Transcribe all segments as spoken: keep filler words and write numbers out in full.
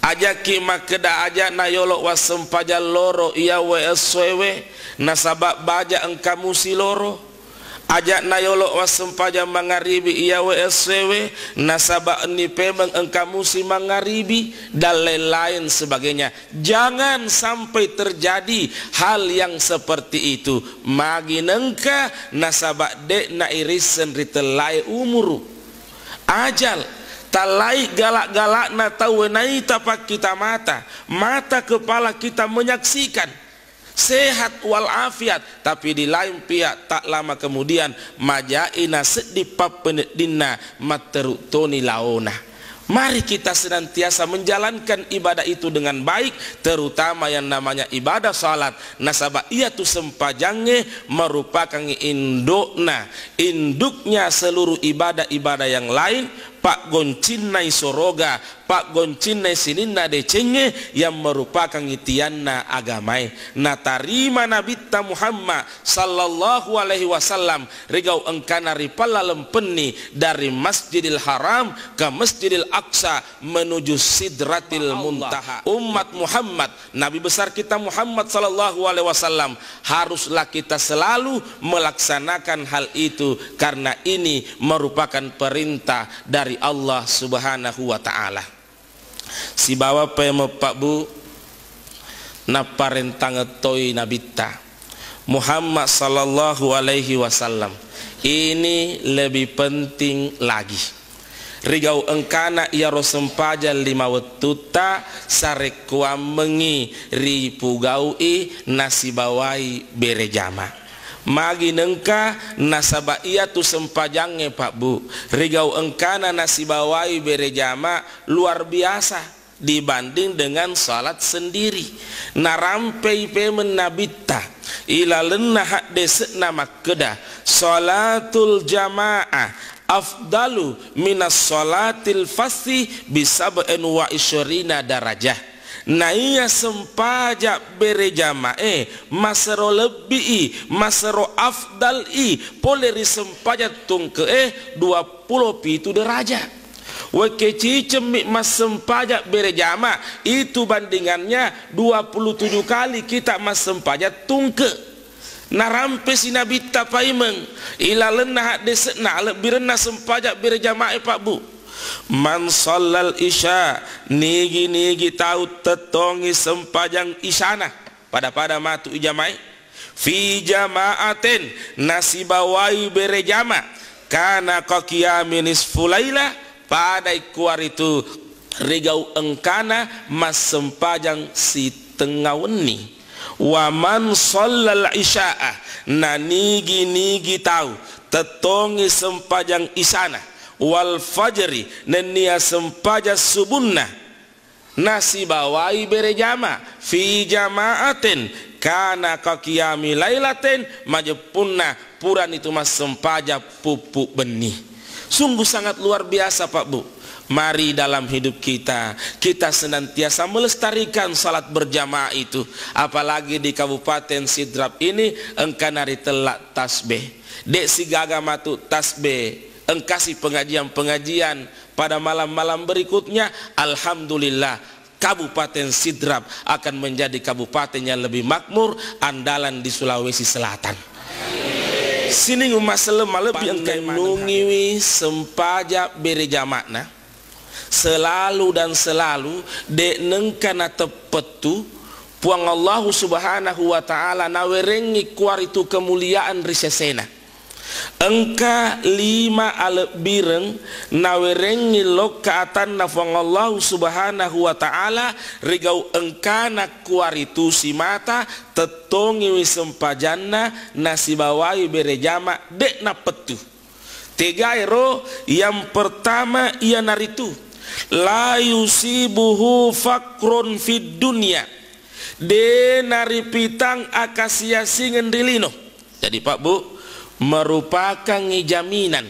Ajakki makkeda, aja'na yolo wassempajang loro iyawe essoewe, nasaba baja engka musi loro. Aja'na yolo wassempajang mangaribi iyawe essoewe, nasaba enni pemeng engka musi mangaribi, dan lain-lain sebagainya. Jangan sampai terjadi hal yang seperti itu. Magi nengka, nasaba de'na irisseng ritellae umuru. Ajal, tallai galak-galakna tauwe naita pakkita mata, mata kepala kita menyaksikan sehat walafiat, tapi di lain pihak tak lama kemudian majai naseddi pappeneddinna, matteru toni laona. Mari kita senantiasa menjalankan ibadah itu dengan baik, terutama yang namanya ibadah salat, nasaba iyatu sempajangnge merupakan indokna, induknya seluruh ibadah-ibadah yang lain, paggoncinnai soroga, paggoncinnai sininna decengnge yang merupakan itianna agamae. Natarima Nabitta Muhammad sallallahu alaihi wasallam rigau engkana ri pallalempenni dari Masjidil Haram ke Masjidil Aqsa menuju Sidratil Muntaha. Umat Muhammad, Nabi besar kita Muhammad sallallahu alaihi wasallam, haruslah kita selalu melaksanakan hal itu karena ini merupakan perintah dari Allah Subhanahu wa taala. Sibawa pemeppa bu, napparentangeng toi Nabitta Muhammad sallallahu alaihi wasallam. Ini lebih penting lagi. Rigau engkana iyaro sempajang lima wettutta sarekkuammengngi ripugau'i nasibawai bere jama. Magi nengka, nasaba iyatu sempajangnge, Pak Bu, rigau engkana nasibawai bere jama luar biasa dibanding dengan salat sendiri. Narampei pemeng Nabitta ilalenna haddese'na makkeda, salatul jamaah afdalu minas salatil fasthi bisab'in wa isyrina darajah. Naiya sempaja bere jamae masero lebbii, masero afdal'i pole ri sempaja tungke'e dua pulo pitu deraja. Wekke cicemmi massempajang bere jama, itu bandingannya dua puluh tujuh kali kita massempajang tungke. Narampesi Nabitta paimeng ilalenna haddese'na alebbirenna sempajang bere jamae, Pak Bu. Man sallal isya, nigi-nigi tau tettongi sempajang isyana, pada-pada matu ijamae, fi jama'atin, nasibawai bere jama, kana ka qiyami nisfu laila, pada ikkuaritu rigau engkana massempajang sitengnga wenni. Wa man shallal isya'a, nanigi-nigi tau tettongi sempajang isana, wal fajri, nennia sempajang subunna, nasibawai bere jama, fi jama'atin, kana ka qiyami lailatin, majeppunna puranitu massempajang puppu benni. Sungguh sangat luar biasa, Pak Bu. Mari dalam hidup kita, kita senantiasa melestarikan salat berjamaah itu. Apalagi di Kabupaten Sidrap ini, engkana ritella tasbih. Dek sigaga matu tasbih, engkasi pengajian-pengajian pada malam-malam berikutnya, alhamdulillah, Kabupaten Sidrap akan menjadi kabupaten yang lebih makmur, andalan di Sulawesi Selatan. Sining umma selleng malebbi engka pannennungiwi sempaja bere jama'na, selalu dan selalu, de' nengka nateppettu Puang Allahu Subhanahu wa Ta'ala nawerengngi kuaritu kemuliaan ri sesena. Engka lima alebbireng nawerengngi lokka atanna Puang Allahu Subhanahu wa Ta'ala, rigau engkana kuaritu simata tettongiwi sempajanna nasibawai bere jama de' nappettu. Tegaero, yang pertama iyanaritu, la yusibuhu fakrun fid dunya, de' naripitang akasiasingeng ri lino. Jadi, Pak Bu, merupakangngi jaminan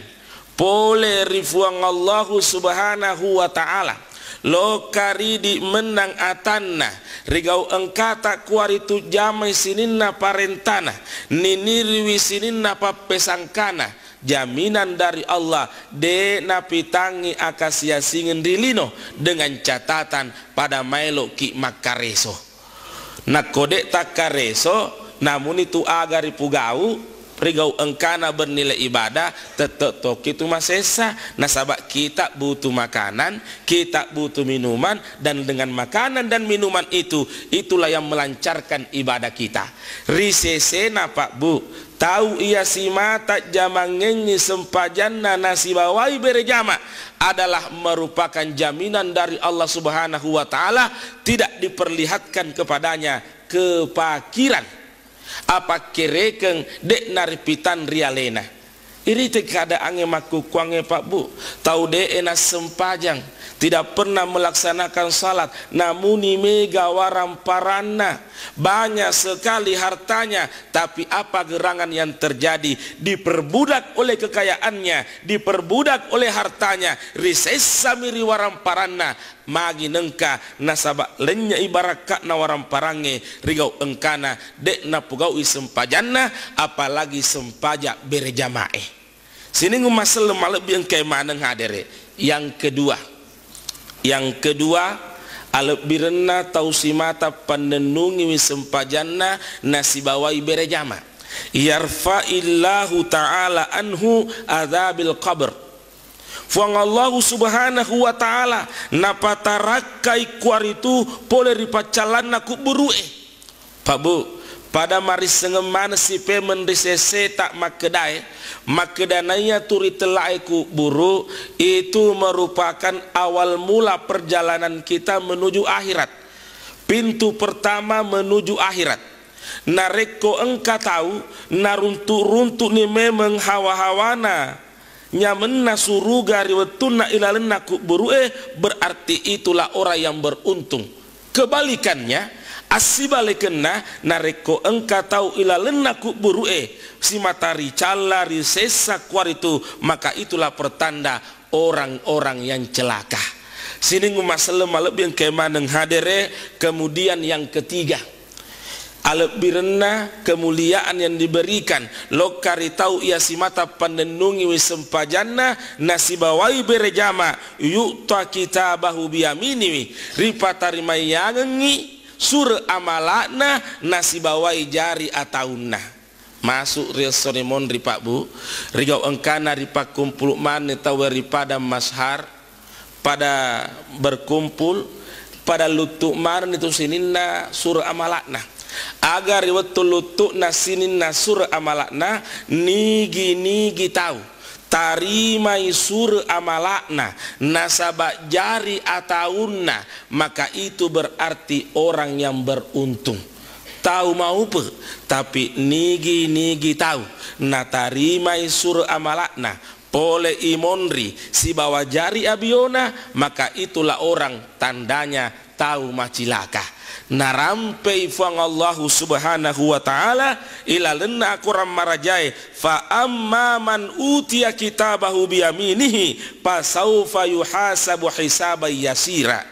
pole ri Puang Allahu Subhanahu wa Ta'ala. Lokka ridi mennang atanna, rigau engkata kuaritu jamai sininna parentana, niniriwi sininna pappesangkana, Jaminan dari Allah, de' napitangngi akasiasingeng ri lino dengan catatan pada maelo'ki makkareso. Nakko de' takkareso, namuni tu aga ripugau, rigau engkana bernilai ibadah, tette' tokki tu masessa, nasaba' kita butuh makanan, kita butuh minuman, dan dengan makanan dan minuman itu, itulah yang melancarkan ibadah kita. Ri sesena, Pak Bu, tau iya simata jamangengngi sempajanna nasibawai bere jama adalah merupakan jaminan dari Allah Subhanahu wa Ta'ala, tidak diperlihatkan kepadanya kepakiran, apakkerekeng de' naripitan ri alena. Irite keadaangnge makkukkuangnge, Pak Bu, tau de'e nassempajang, tidak pernah melaksanakan salat, namuni mega waramparanna, banyak sekali hartanya, tapi apa gerangan yang terjadi? Diperbudak oleh kekayaannya, diperbudak oleh hartanya, risessami ri waramparanna. Magi nengka nasaba' lennye'i barakka'na waramparangnge rigau engkana de' napugau'i sempajanna, apalagi sempaja' bere jama'e. Sining umma selleng malebbi engkae maneng hadere. Yang kedua, yang kedua, alebbirenna tau simata pannennungiwi sempajanna nasibawai bere jama. Yarfa'illahu ta'ala anhu adzabil qabr. Fuang Allahu Subhanahu wa Ta'ala napatarakkai kuaritu pole ri paccallanna kubburu'e. Pak Bu, pada marissengeng maneng sipemeng ri seseta makkedae, makkeda naiya tu ritella'e kubburu, itu merupakan awal mula perjalanan kita menuju akhirat. Pintu pertama menuju akhirat. Narekko engka tau naruntu'-runtu'ni memeng hawa-hawana nyamenna suruga ri wettunna ilalenna kubburu'e, berarti itulah orang yang beruntung. Kebalikannya, assibalekenna, narekko engka tau ilalenna kubburu'e simata ricalla, risessa kuaritu, maka itulah pertanda orang-orang yang celaka. Sining umma selleng malebbi engkae maneng hadere, kemudian yang ketiga, alebbirenna kemuliaan yang diberikan lokka ri tau iya simata pannennungiwi sempajanna nasibawai bere jama, yu'ta kitabahu biyaminihi, ripatarimaiyangengngi sure amala'na nasibawai jari ataunna. Masuk ri essone monri, Pak Bu, rigau engkana ripakkumpulu manni tauwe ri padang Mashar, pada berkumpul, pada luttu manenni tu sininna sure amala'na. Aga ri wettu luttu'na sininna sure amala'na, nigi-nigi tau tarimai sure amala'na nasaba' jari ataunna, maka itu berarti orang yang beruntung. Tau maupe, tapi nigi-nigi tau natarimai sure amala'na, pole i monri sibawa jari abiona, maka itulah orang tandanya tau macilaka. Narampei Fuang Allahu Subhanahu wa Ta'ala ilalenna akorang marajae, "Fa amma man utiya kitabahu biyaminihi, fa saufa yuhasabu hisaban yasira."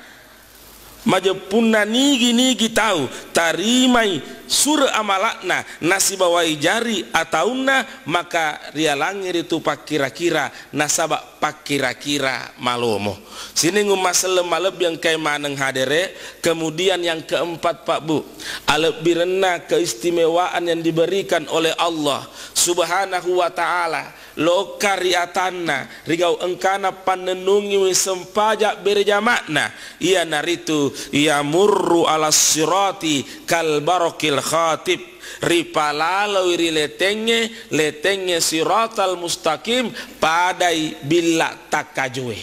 Majeppunna nigi-nigi tau tarimai sure amala'na nasibawai jari ataunna, maka rialangngi ritu pakkira-kira, nasaba' pakkira-kira malomo. Sining umma selleng malebbi engkae maneng hadere, kemudian yang keempat, Pak Bu, alebbirenna keistimewaan yang diberikan oleh Allah Subhanahu wa Ta'ala lokka ri atanna, rigau engkana pannennungiwi sempaja' bere jama'na, iyanaritu yamurru ala sirati kal barokil khatib, ripalaloi ri letengnge, letengnge siratal mustaqim, padai billa takkajoe.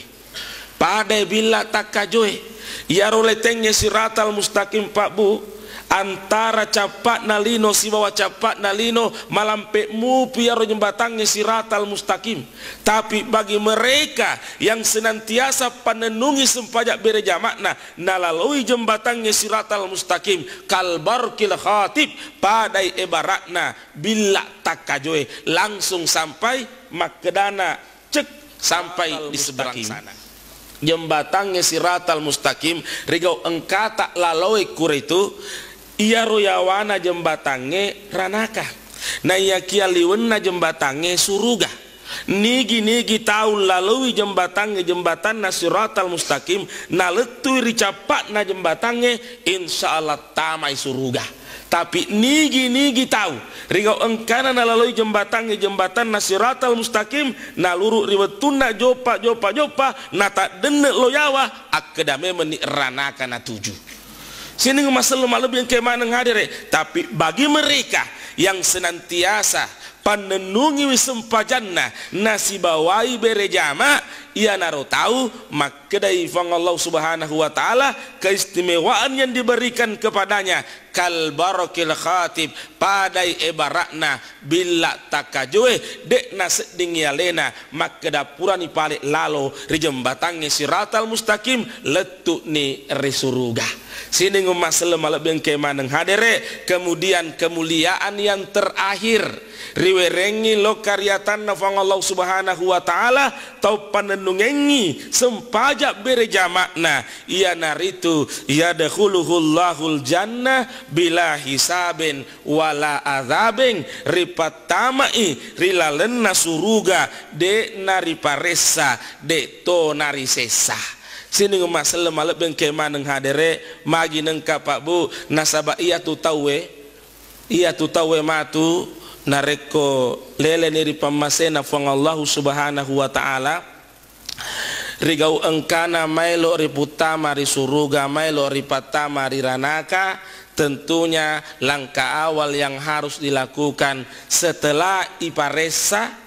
Padai billa takkajoe. Iyaro letengnge siratal mustaqim, Pak Bu, antara cappa'na lino sibawa cappa'na lino malampe' mupi iyaro jembatangnge siratal mustaqim. Tapi bagi mereka yang senantiasa pannennungi sempaja' bere jama'na nalaloi jembatangnge siratal mustaqim, kal barkil khatib, padai ebara'na billa takkajoe, langsung sampai makkedana cek sampai di seberang sana. Jembatangnge siratal mustaqim, rigau engkata laloe kuritu, iyaro yawana jembatangnge ranaka. Naiyakia liwenna jembatangnge suruga. Nigi-nigi tau laloi jembatangnge, jembatanna Siratal Mustaqim, nalettui ri cappa'na jembatangnge, insya Allah tamai suruga. Tapi nigi-nigi tau rigau engkana nalaloi jembatangnge, jembatanna Siratal Mustaqim, naluru ri wettunna joppa, joppa, joppa, nataddenne lo yawa, akkeda memenni ranaka natuju. Sining massellu malebbi engke maneng hadere, tapi bagi mereka yang senantiasa pannennungiwi sempajanna nasibawai bere jama, iyanaro tau makkedai Puang Allah Subhanahu wa Ta'ala, keistimewaan yang diberikan kepadanya kal barakil khatib, padai ebarakna billa takkajoe, de'na sedding alena makkeda purani pale lalo ri jembatangnge Siratal Mustaqim, lettu'ni ri suruga. Sining umma selleng malebbi engke maneng hadere, kemudian kemuliaan yang terakhir riwerengngi lo kariatanna Puang Allah Subhanahu wa Ta'ala, tau pannennungengngi sempaja bere jama'na, iyanaritu yadkhuluhullahul jannah bila hisabin wala adzabin, ripattama'i ri lalenna suruga, de'na riparessa, de'to narisessa. Sining umma selleng malebbi engke maneng hadere, magi nengka Pak Bu, nasaba iyatu tauwe, iyatu tauwe matu narekko leleni ri pammasena Puang Allahu Subhanahu wa Ta'ala, rigau engkana maelo riputtama ri suruga, maelo ripattama ri ranaka, tentunya langkah awal yang harus dilakukan setelah iparessa,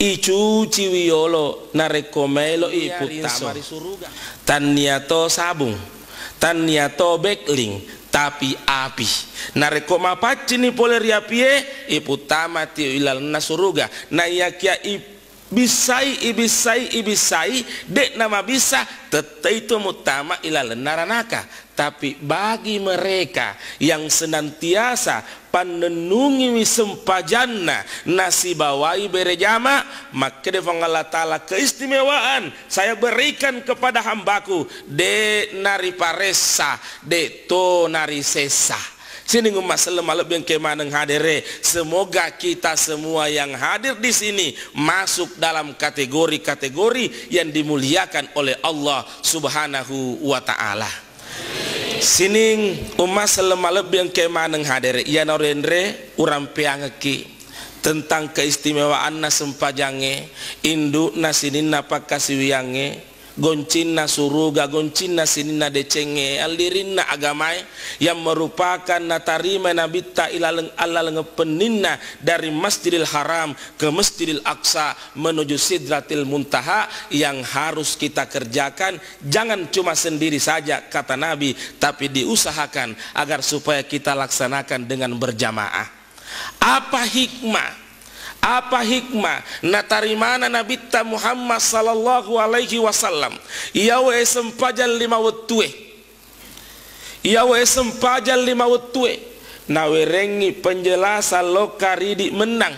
icuciwi yolo narekko maelo iputtama ri suruga. Tannia to sabung, tannia to bekling, tapi api. Narekko mapaccini pole ri apie, iputtama tio ilalenna suruga. Naiyakia i- Bissai, ibissai, ibissai, de'na mabissa, tettei to muttama ilalenna ranaka. Tapi bagi mereka yang senantiasa pannennungiwi sempajanna nasibawai bere jama, makkeda Puang Allah Ta'ala, keistimewaan saya berikan kepada hambaku, de'na riparessa, de'to narisessa. Sining umma selleng malebbi engke maneng hadere. Semoga kita semua yang hadir di sini masuk dalam kategori-kategori yang dimuliakan oleh Allah Subhanahu wa Ta'ala. Sining umma selleng malebbi engke maneng hadere, iyanaro enre urampeangekki tentang keistimewaanna sempajangnge, indu'na sininna pakkasiwiyangnge, goncinna suruga, goncinna sininna decengnge, allirinna agamae, yang merupakan natarimai Nabitta ilaleng allaleng penninna dari Masjidil Haram ke Masjidil Aqsa menuju Sidratil Muntaha, yang harus kita kerjakan, jangan cuma sendiri saja, kata Nabi, tapi diusahakan agar supaya kita laksanakan dengan berjamaah. Apa hikmah? Apa hikmah natarimana Nabitta Muhammad sallallahu alaihi wasallam iyawe sempajang lima wettue? Iyawe sempajang lima wettue, nawerengngi penjelasan lokka ridi mennang.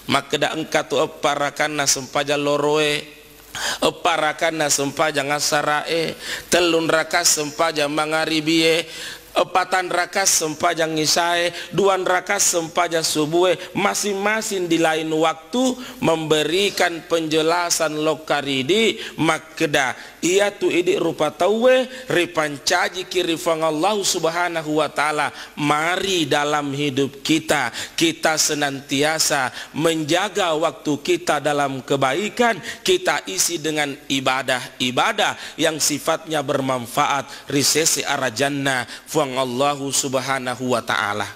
Makkeda engka tu eppa rakanna sempajang loroe, eppa rakanna sempajang assarae, tellung raka sempajang mangaribie, eppa tanraka sempajang isae, dua raka sempajang subue, masing-masing di lain waktu memberikan penjelasan lokka ridi, makkeda, iyatu idi rupa tauwe ripancajiki ri Puang Allahu Subhanahu wa Ta'ala. Mari dalam hidup kita, kita senantiasa menjaga waktu kita dalam kebaikan, kita isi dengan ibadah-ibadah yang sifatnya bermanfaat ri sese arajanna Puang Allahu Subhanahu wa Ta'ala.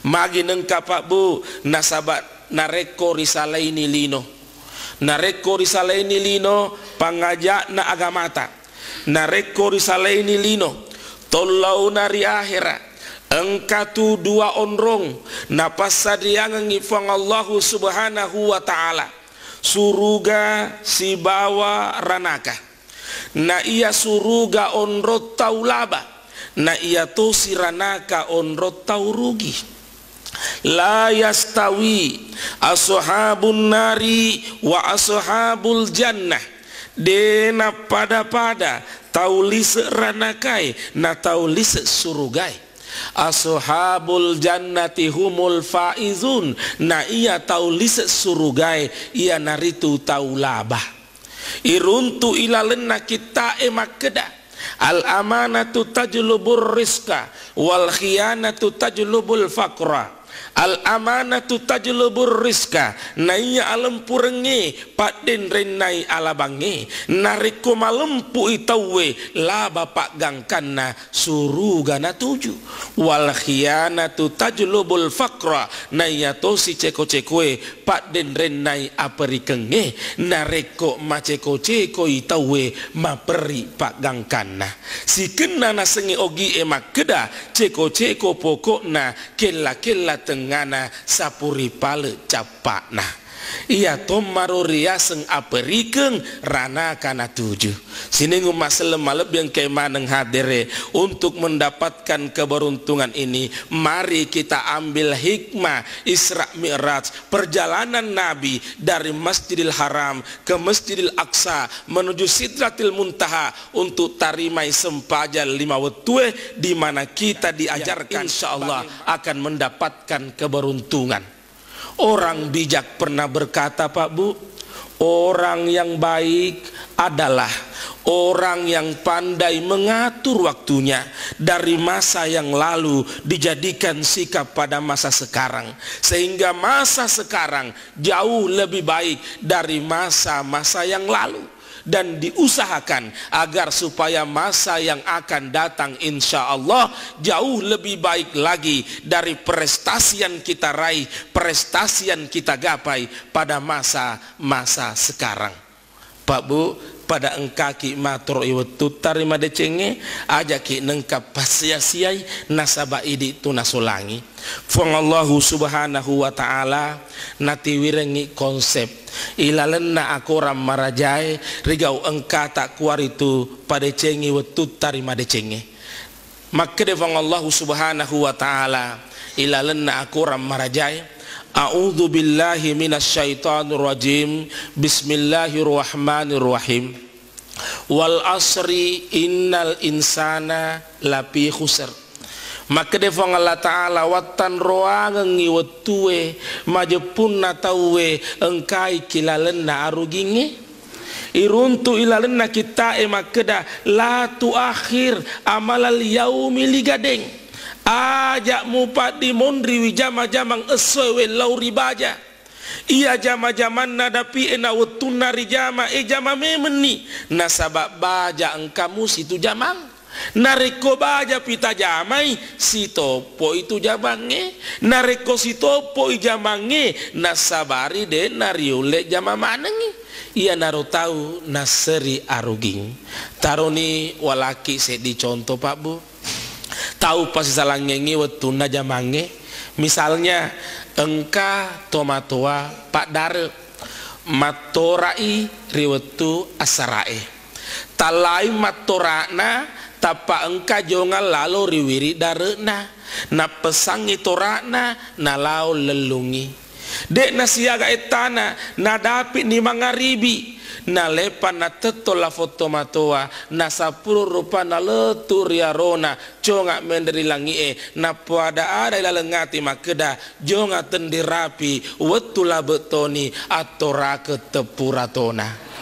Magi nengka, Pak Bu, nasaba narekko risalaini lino, narekko risalaini lino pangaja'na agamata, narekko risalaini lino tollauna ri ahera, engka tu dua onrong napassadiangengngi Puang Allahu Subhanahu wa Ta'ala, suruga sibawa ranaka. Na iya suruga onrong tau laba, na iya tosi ranaka onrong tau rugi. La yastawi ashabun nari wa ashabul jannah. De nappada-pada tau lise ranakae na tau lise surugae. Ashabul jannati humul faizun, na iya tau lise' surugae iyanaritu tau laba. Iruntu ilalenna kitta'e makkeda, al amanatu tajlubur rizqa, wal khiyanatu tajlubul faqra. Al amanatu tajlubur rizqa, naiya alempurengnge paddenrennai alabangnge, narekko malempu'i tauwe laba paggangkanna suruga natuju. Wal khiyanatu tajlubul faqra, naiya tosi ceko-cekoe paddenrennai aperikengnge, narekko maceko-cekoi tauwe maperri paggangkanna. Sikenna nasengnge ogi'e makkeda, ceko-ceko poko'na, kella-kella tengngana, sapuri pale cappa'na. Iya tommaro riaseng aperikeng ranaka natuju. Sining umma selleng malebbi engkae maneng hadere, untuk mendapatkan keberuntungan ini, mari kita ambil hikmah Isra Mi'raj, perjalanan Nabi dari Masjidil Haram ke Masjidil Aqsa menuju Sidratil Muntaha untuk tarimai sempajang lima wettue, di mana kita diajarkan, insya Allah, akan mendapatkan keberuntungan. Orang bijak pernah berkata, Pak Bu, orang yang baik adalah orang yang pandai mengatur waktunya dari masa yang lalu dijadikan sikap pada masa sekarang, sehingga masa sekarang jauh lebih baik dari masa-masa yang lalu. Dan diusahakan agar supaya masa yang akan datang, insya Allah, jauh lebih baik lagi dari prestasi yang kita raih, prestasi yang kita gapai pada masa-masa sekarang. Pak Bu, pada engkaki matoro'i wettutta ri madecengnge, ajaki nengka passia-siai, nasaba idi tu nasolangi. Puang Allahu Subhanahu wa Ta'ala natiwirengngi konsep ilalenna akorang marajae rigau engkata kuaritu padecengi wettutta ri madecengnge. Makkeda Puang Allahu Subhanahu wa Ta'ala ilalenna akorang marajae, A'udzu billahi minasy syaithanir rajim. Bismillahirrahmanirrahim. Wal asri innal insana lafi khusr. Makkeda Puang Allah Ta'ala, wattanroangengngi wettue, majeppunna tauwe engkai kilalenna arugingnge. Iruntu ilalenna kitta'e makkeda, la tuakhir amalal yaumi ligadeng. Aja mupaddi monriwi jama-jamang essoe wellau ri baja. Iya jama-jamanna dapi'e na wettunna rijama, e jama memenni, nasaba baja engka musi tu jamang. Narekko bajapi tajamai, sitoppoi tu jamangnge. Narekko sitoppoi jamangnge, nasabari de nariulle jama manengngi. Iyanaro tau nasseri aruging. Taroni walaki seddi conto, Pak Bu. Tau pasisalangengngi wettunna jamangnge, misalnya engka tomatoa paddare, mattora'i ri wettu assara'e. Tallai mattora'na, tappa engka jongang lalo ri wiring dare'na, nappessangngi tora'na, nalao lellungngi. De'na siaga ettana, nadapi'ni mangaribi, nalepa natetto lafo tomatoa, nasapuru rupa nalettu ri arona, conga menre ri langi'e, nappoada-ada ilaleng ati makkeda, jonga tendi rapi, wettu labe toni, attorake teppu ratona.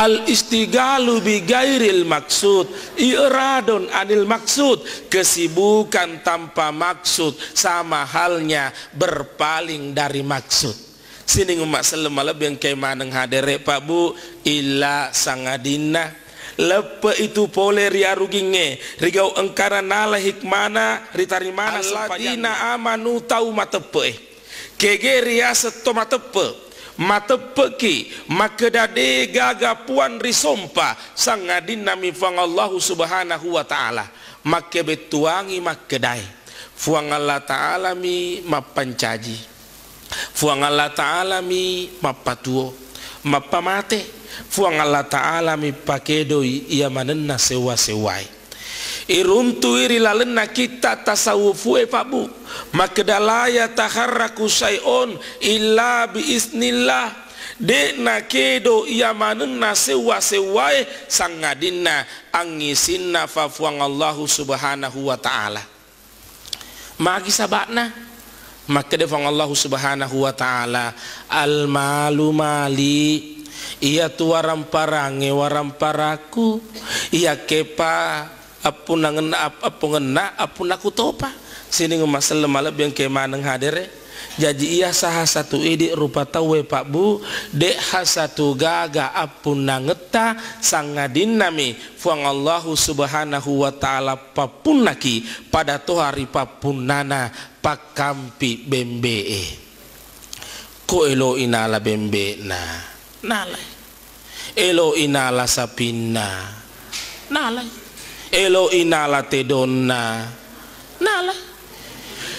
Al-istigalu bi gairil maksud, i'radun anil maksud, kesibukan tanpa maksud sama halnya berpaling dari maksud. Sining umma selleng malebbi engkae maneng hadere, Pak Bu, illa sangadinna leppe itu pole ri arugingnge, rigau engkana nala hikmana, ritarimana sempajangnge. Alladzina amanu, tau mateppe'e. Kege riaseng to mateppe? Mateppe'ki makkeda de gaga puang risompa, sangadinna mi Puang Allahu Subhanahu wa Ta'ala. Makkebettuangi makkedae, Puang Allah Ta'ala mi mappancaji. Puang Allah Ta'ala mi mappatuo, mappamate. Puang Allah Ta'ala mi pakedoi iya manenna sewwa-sewwae. Iruntui ri lalenna kitta tasawufu e, Pak Bu, makkeda, la yataharraku syai'un illa bi iznillah. De' nakedo iya manenna sewwa-sewwae, sangadinna angngisinna fa Fuang Allahu Subhanahu wa Ta'ala. Magi saba'na? Makkeda Fuang Allahu Subhanahu wa Ta'ala, "Al-malu mali," iyatu waramparangnge waramparakku, iyakkepa appunnangenna, ap-, appungenna, appunnaku topa. Sining umma selleng malebbi engkae maneng hadere. Jaji iya saha satu idi rupa tauwe, Pak Bu, de' ha satu gaga appunnangetta, sangadinnami Fuang Allahu Subhanahu wa Ta'ala pappunnaki pada toha ri pappunnana pakkampi bembe'e. Ko elo'i nala bembe'na, nalai. Elo'i nala sapinna, nalai. Elo'i nala tedonna, nalai.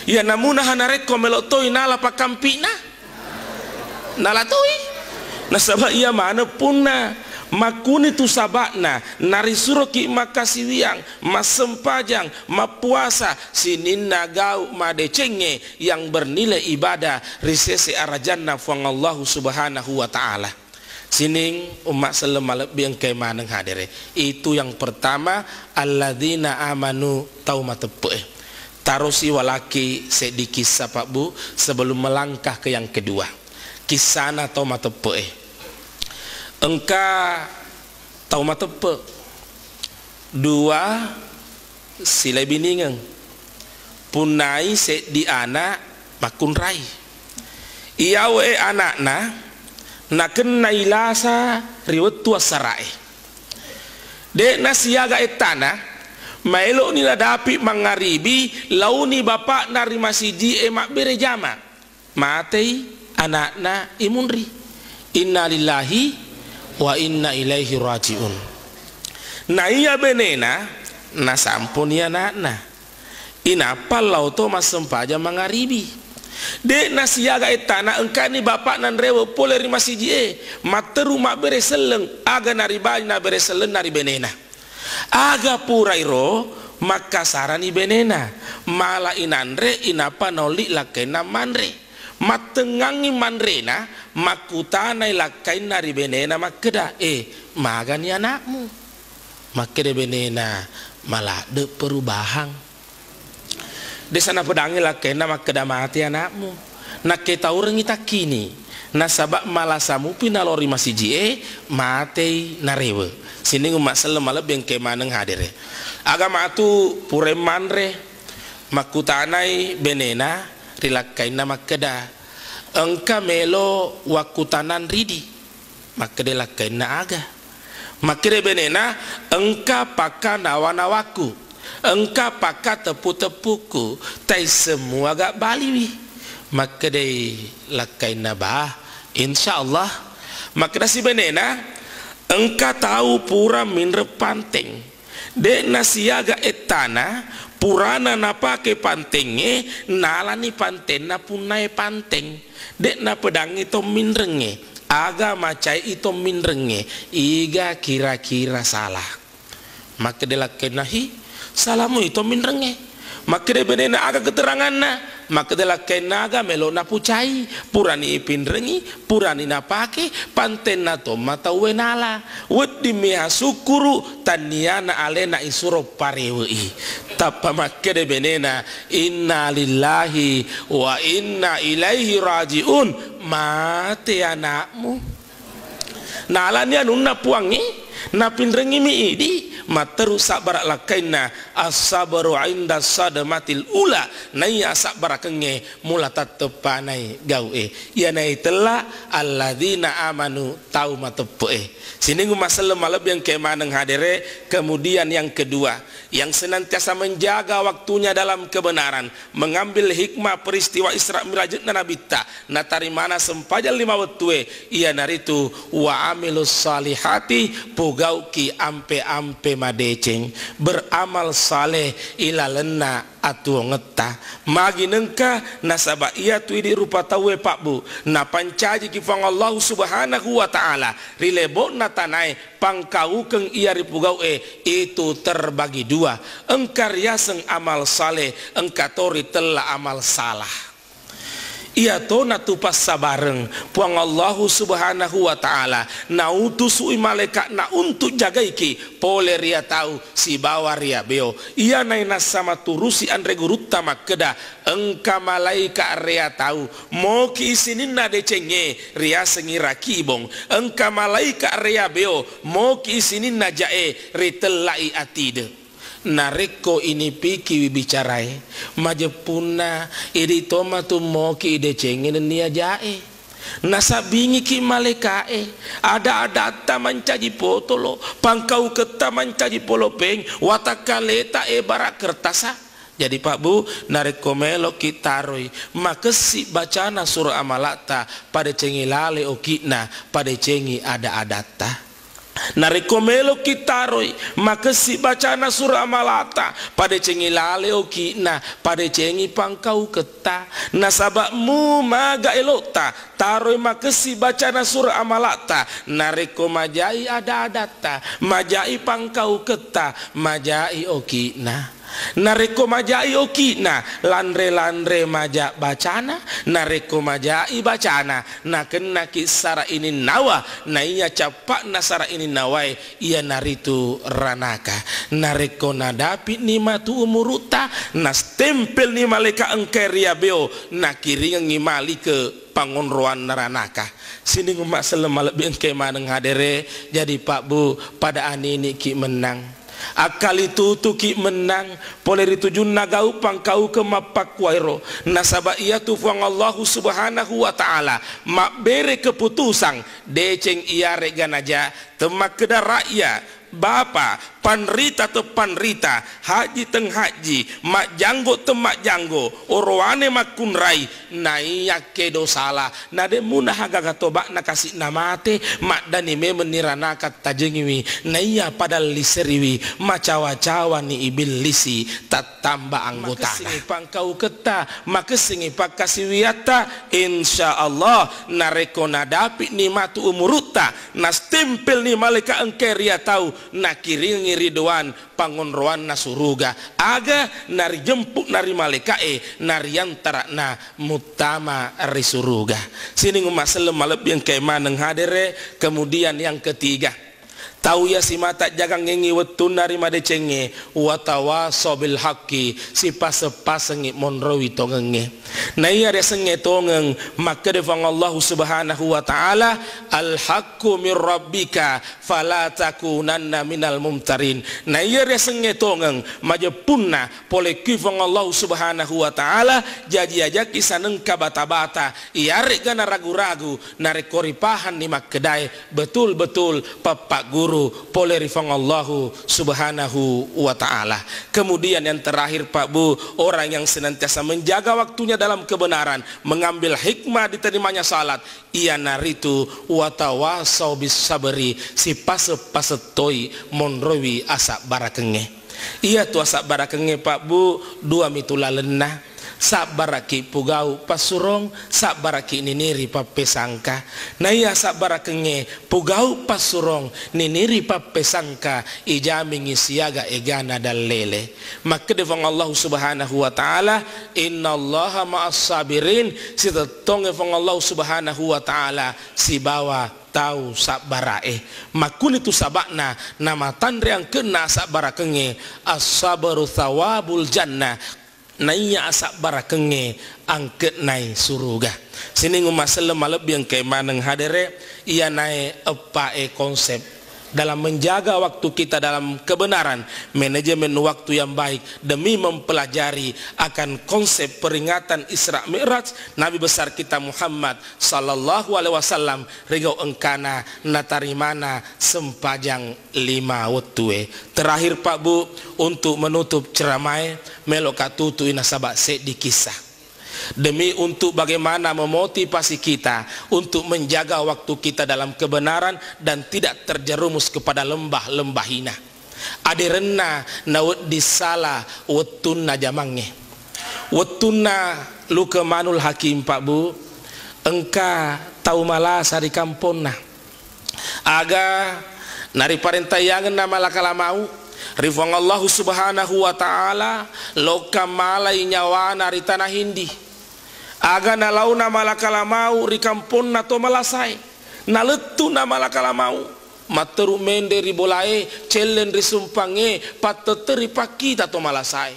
Iya namunaha narekko melo toi nala pakkampi'na, nala toi. Nasaba iya maneng punna makkuni tu saba'na narisuroki makkasiwiang, massempajang, mappuasa, sininna gau madecengnge yang bernilai ibadah ri sese arajanna Fuang Allahu Subhanahu wa Ta'ala. Sining umma selleng malebbi engkae maneng hadere. Itu yang pertama, alladzina amanu, tau mateppe'e. Tarosi walaki seddi kissa, Pak Bu, sebelum melangkah ke yang kedua. Kissana tau mateppe'e. Engka tau mateppe'. Dua silebiningeng. Punnai seddi ana' makkunrai. Iyawe ana'na nakennai lasa ri wettu assara'e. De'na siaga ettana, maelo'ni nadapi mangngaribi, laoni bapa'na ri masiji'e mabbere jama. Matei ana'na imunri. Innalillahi wa inna ilaihi raji'un. Na iya benena nasamponi ana'na. Inappa lao to massempajang mangaribi. De'na siaga ettana engkani bapa'na nrewe pole ri masiji'e. Matteru mabbere selleng, aga naribali nabere sellenna ri benena. Aga purairo makkasarani benena, mala inanre inappa naolli lakkainna manre. Mattengngangngi manrena, makkutanai lakkainna ri benena makkeda, "Eh, magani ana'mu?" Makkeda benena, "Maladde' perubahang." Desa napedangngi lakkainna makkeda, "Mate ana'mu." Nakketaurengngi takkini, nasaba malasa mupi nalao ri masiji'e, matei narewe. Sining umma selleng malebbi engkae maneng hadere. Aga matu pura manre, makkutanai benena ri lakkainna makkeda, "Engka melo wakkutanang ridi." Makkeda lakkainna, "Aga?" Makkeda benena, "Engka pakkanawa-nawakku, engka pakkateppu-teppukku, taisseng muaga baliwi." Makkedai lakkainna, "Bah, insya Allah." Makkedasi benena, "Engka tau pura minreng panteng. De'na siaga ettana, purana napake pantengnge, nalani pantenna punnae panteng. De'na pedangngi to minrengnge, aga macai to minrengnge, iga kira-kira salah." Makkeda lakkainna, "Hi, salamui to minrengnge." Makkeda benena, "Aga keteranganna?" Makkeda lakkainna, "Aga melo napucai, purani ipinrengngi, purani napake, pantenna tomma tauwe nala. Wedding miha sukkuru, tanniana alena isuro parewe'i." Tappa makkeda benena, "Inna lillahi wa inna ilaihi raji'un." Mate ana'mu. Nalani anunna puangnge, napinrengngimi idi, matteru sabbara lakkainna, "As-sabru inda sadmatil ula." Naiya sabbarakengnge mula tatteppanai gau'e. Iyanae tella, alladzina amanu, tau mateppe'e. Sining umma selleng malebbi engkae maneng hadere, kemudian yang kedua, yang senantiasa menjaga waktunya dalam kebenaran, mengambil hikmah peristiwa Isra Mirajna Nabitta, natarimana sempajang lima wettue, iyanaritu wa amilus salihati, pugauki ampe-ampe madeceng, beramal saleh ilalenna atuongetta. Magi nengka? Nasaba iyatu idi rupa tauwe, Pak Bu, napancajiki Puang Allahu Subhanahu wa Ta'ala ri lebo'na tanae, pangkaukeng iya ripugau'e, itu terbagi dua. Engka riaseng amal saleh, engka to ritella amal salah. Iyato natu passabareng Puang Allahu Subhanahu wa Ta'ala, nautusu'i malaeka'na untuk jagaiki pole ria tau sibawa ria beo. Iyanae nassa maturusi anre gurutta makkeda, engka malaeka ria tau, moki sininna decengnge riasengngi rakibong, engka malaeka ria beo, moki sininna jae ritellai atide. Narekko inipikiwi bicarae, majeppunna idi tomatu moki idecengnge nennia jae. Nasabbingiki malaeka'e, ada-adatta mancaji potolo, pangkauketta mancaji polopeng, watakkaleta ebara kertasa. Jadi, Pak Bu, narekko meloki taroi, makessi bacana sura amalata, padecengi lale oki'na, padecengi ada-adatta. Narekko meloki taroi, makessi bacana sura amalata, padecengi lale oki'na, padecengi pangkauketta. Nasaba mu maga elota, taroi makessi bacana sura amalata, narekko majai ada-adatta, majai pangkauketta, majai oki'na. Narekko majai oki'na, lanre-lanre maja bacana, narekko majai bacana, nakennaki sara ininnawa, naiya cappa'na sara ininnawae, iyanaritu ranaka. Narekko nadapi'ni matu umurutta, nastempelni malaeka engkae ria beo, nakiringengngi mali ke pangonroanna ranaka. Sining umma selleng malebbi engkae maneng hadere, jadi Pak Bu, pada aniniki mennang. Akkalitutuki mennang pole ri tujunna gau pangkaukeng mappakkuwaero, nasaba iyatu Puang Allahu Subhanahu wa Ta'ala mabbere keputusan deceng iyare'ga naja, temmakkeda ra'ya, bapa, panrita teppanrita, haji teng haji, majjanggo temmajjanggo, orowane makkunrai, naiya kedo sala, na de muna hagaga toba'na kasi'na mate, maddani memenni ranaka tajengiwi, naiya padalliseriwi, macawa-cawani ibillisi, tattamba anggotana. Makessingi pangkauketta, makessingi pakkasiwiatta, insya Allah, narekko nadapi'ni matu umurutta, nastempelni malaeka engkae ria tau, nakiringengngi ridwan, pangonroanna suruga, aga narijempuk nari malaeka'e, nariantara'na muttama ri suruga. Sining umma selleng malebbi engkae maneng hadere, kemudian yang ketiga, tau iya simata jagangngengngi wettunna ri madecengnge, watawasau bil haqqi, sipaseng-pasengngi monrowi tongengnge. Naiya riasengnge tongeng, makkeda Puang Allahu Subhanahu wa Ta'ala, "Al-haqqu mir rabbika fala takunanna minal mumtarin." Naiya riasengnge tongeng, majeppunna pole kui Puang Allahu Subhanahu wa Ta'ala, jaji ajaki sanengka bata-bata, iyare'ga naragu-ragu, narekko ripahanni makkedae, betul-betul pappagguru pole ri Puang Allahu Subhanahu wa Ta'ala. Kemudian yang terakhir, Pak Bu, orang yang senantiasa menjaga waktunya dalam kebenaran, mengambil hikmah diterimanya salat, iyanaritu watawasau bis sabri, sipase-pasettoi monrowi asabbarakengnge. Iyatu asabbarakengnge, Pak Bu, dua mitu lalenna. Sabbaraki pugau passurong, sabbaraki niniri pappesangka. Naiya sabbarakengnge pugau passurong, niniri pappesangka, ijamingngi siaga egana dallele. Makkeda Puang Allahu Subhanahu wa Ta'ala, "Innallaha ma'as sabirin," sitettongnge Puang Allahu Subhanahu wa Ta'ala sibawa tau sabbara'e. Makkunitu saba'na namatanre angkenna asabbarakengnge, "As-sabru thawabul jannah," naiya asabbarakengnge angke'nai suruga. Sining umma selleng malebbi engkae maneng hadere, iyanae eppa'e konsep dalam menjaga waktu kita dalam kebenaran, manajemen waktu yang baik demi mempelajari akan konsep peringatan Isra Mi'raj Nabi besar kita Muhammad sallallahu alaihi wasallam, rigau engkana natarimana sempajang lima wettue. Terakhir, Pak Bu, untuk menutup ceramae, meloka tutui nasaba seddi kisah. Demi untuk bagaimana memotivasi kita untuk menjaga waktu kita dalam kebenaran dan tidak terjerumus kepada lembah-lembah hina. Aderenna nawedding sala wettunna jamangnge. Wettunna Luqmanul Hakim, Pak Bu, engka tau malasa ri kamponna. Aga nariparentaiyangenna malakala mau ri Puang Allahu Subhanahu wa Ta'ala, lokka malai nyawana ri tana Hindi. Aga nalaona Malakalamau ri kamponna to malasae. Nalettu'na Malakalamau. Matteru menre ri bolae, celleng ri sumpangnge, pattetteri pakkita to malasae.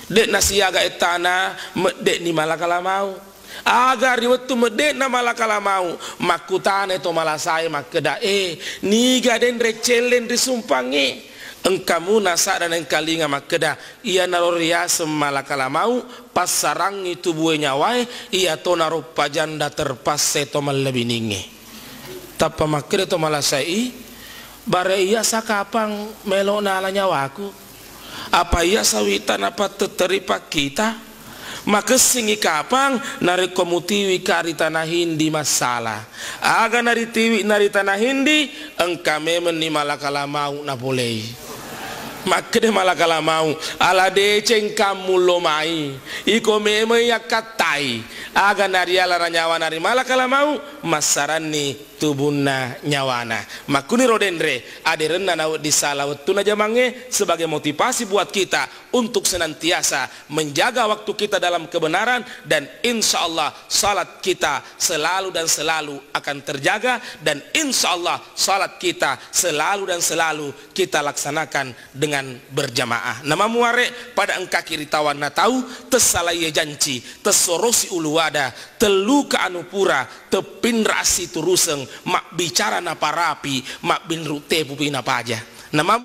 De'na siaga ettana, medde'ni Malakalamau. Aga ri wettu medde'na Malakalamau, makkutanai to malasae makkeda, "E, niga denre celleng ri sumpangnge?" Engka muna sadda naengkalinga makkeda, "Iyanaro riaseng Malakalamau, passarangngi tubue nyawae, iyatonaro pajanda terpasse to mallabiningnge." Tappa makkeda to malasae, "Bare iya sa kapang melo nala nyawaku? Apa iya sawita napattetteri pakkita? Makessingi kapang narekko mutiwi ka ri Tanah Hindi massala. Aga naritiwi na ri Tanah Hindi, engka memenni Malakalamau napolei." Makkeda Malakalamau, "Ala deceng kammullo mai, iko memeng yakkattai." Aga nariala na nyawana ri Malakalamau, massaranni tubunna nyawana. Makkuniro denre, aderenna nawedding sala wettuna jamangnge sebagai motivasi buat kita untuk senantiasa menjaga waktu kita dalam kebenaran, dan insya Allah salat kita selalu dan selalu akan terjaga, dan insya Allah salat kita selalu dan selalu kita laksanakan dengan berjamaah. Namamuare pada engkaki ritawanna tau, tessalaie janci, tessorosi uluwada, telluka anu pura, teppinra assituruseng, mabbicara naparapi, mabbinru tepupi napaja. Namam-